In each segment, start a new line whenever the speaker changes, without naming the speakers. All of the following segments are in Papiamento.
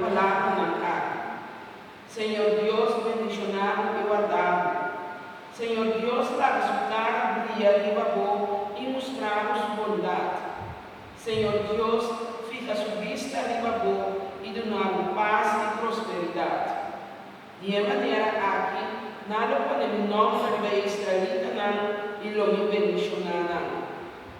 palabranan aki. Señor Dios bendishoná bo i wardá bo. Señor Dios laga su kara bria riba bo i mustra bo su bondat. Señor Dios fiha su bista riba bo i duna bo pas i prosperidat. Di e manera aki nan lo pone mi nòmber riba e israelitanan i lo mi bendishoná nan.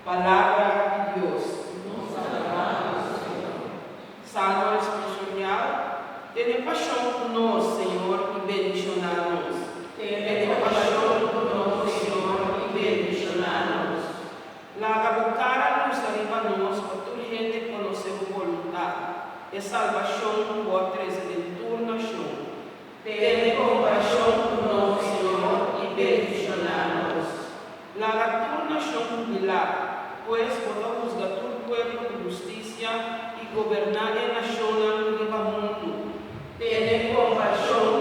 Palabra di Dios.
Nos alabá bo, Señor.
Salmo responsorial, Tene pashon ku nos, Señor, i bendishoná nos.
Tene kompashon ku nos, Señor, i bendishoná nos.
Laga bo kara lusa riba nos pa tur hende konosé bo boluntat, e salbashon ku bo a trese den tur nashon.
Tene kompashon ku nos, Señor, i bendishoná nos.
Laga tur nashon hubilá, pues bo ta husga tur pueblo ku hustisia i goberná e nashonnan riba mundu.
Tene kompashon.